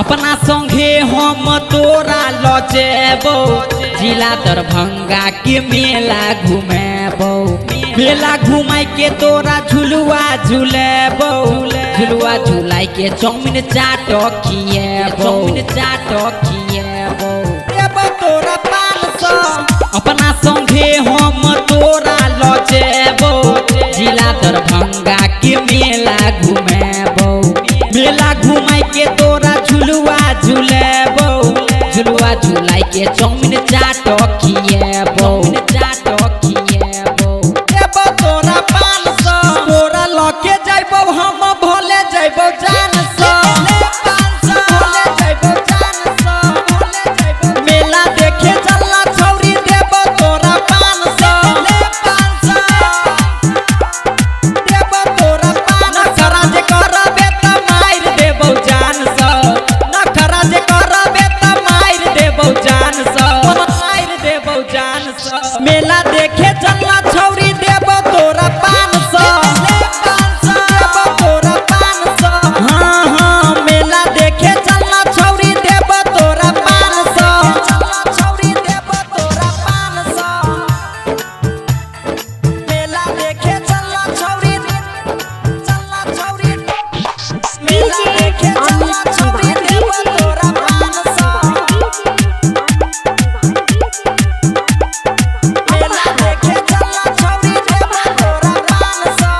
अपना संगे हम तोरा ल जेबौ, जिला दरभंगा के मेला घुमेबौ। मेला घुमाई के तोरा झुलुआ झुलेबौ, झुलुआ झुलाई के चाउमीन चाट खिएबौ, चाउमीन चाट खिएबौ। देबौ तोरा 500। अपना संगे हम तोरा ल जेबौ, जिला दरभंगा के मेला घुमेबौ। मेला घुमाई के तोरा झुलुआ झुलेबौ, झुलुआ झुलाई के चाउमीन चाट खिएबौ, चाट खिएबौ। देबौ तोरा 500। तोरा लके जइबौ हम भले जइबौ जान सँ, भले जइबौ जान सँ, भले जइबौ। मेला देखे चलना छौरी देबौ तोरा 500, देबौ तोरा 500। नखरा जे करबे त मारि देबौ जान सँ, नखरा जे करबे त मारि देबौ जान सँ, मारि देबौ जान सँ। मेला देखे चलना छौरी देबौ तोरा 500, देबौ तोरा 500। हाँ हाँ मेला देखे चलना छौरी देबौ तोरा 500, छौरी देबौ तोरा 500। मेला देखे चलना छौरी, चलना छौरी, मेला डीजे देखे चलना अमित छौरी तिवारी, देबौ तोरा 500। मेला देखे चलना छौरी देबौ तोरा 500।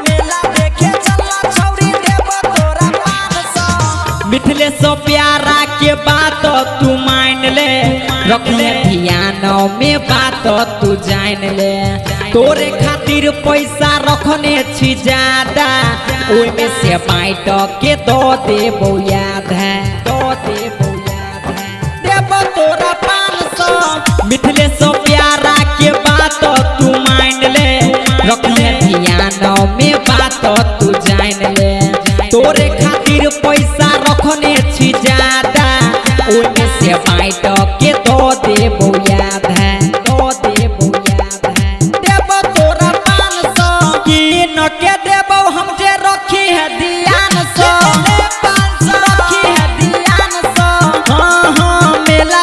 मेला देखे चलना छौरी देबौ तोरा 500। मिथिले सो प्यारा के बात तू मान ले, रखले ध्यान में बात तू जान ले। तोरे खातिर पैसा रखने छी ज्यादा, ओइमे से बाँट के दो देबौ याद है, दो देबौ याद है। देबौ तोरा 500। मिथिले सो प्यारा के बात तू मान ले, रखले ध्यान में बात तू जान ले। तोरे खातिर पैसा रखने छी ज्यादा, ओइमे से बाँट के दो देबौ याद है, दो देबौ याद है। देबौ तोरा 500। की न के देबौ हम जे रखी है ध्यान सँ, रखी है ध्यान सँ। हाँ हाँ मेला